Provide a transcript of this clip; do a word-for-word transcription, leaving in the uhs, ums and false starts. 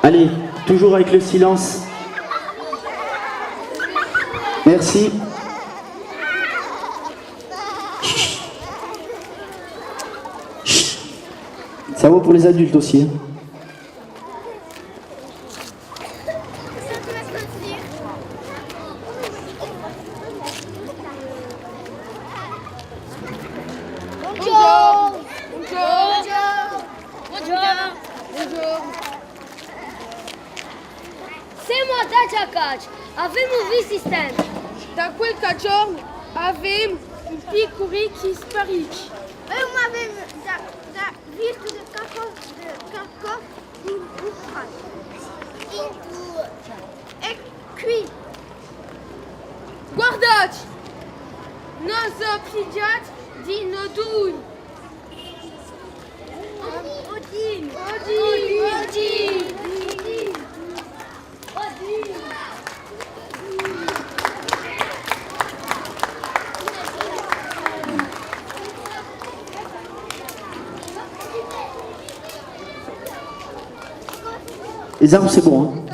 Allez, toujours avec le silence. Merci. Ça vaut pour les adultes aussi, hein. Bonghjornu. Bonghjornu. Bonghjornu. Bonghjornu. Semu à Daghjacaghj, avemu vistu i stampi. Da qualchì ghjornu avemu un picculu chì sparisce. È avemu da, da vistu di qualcosa, di qualcosa in, in, è quì. Guardate! Ùn sò pigliati di noi dui. Odinu! Odinu! Odinu! Esam, c'est bon, hein ?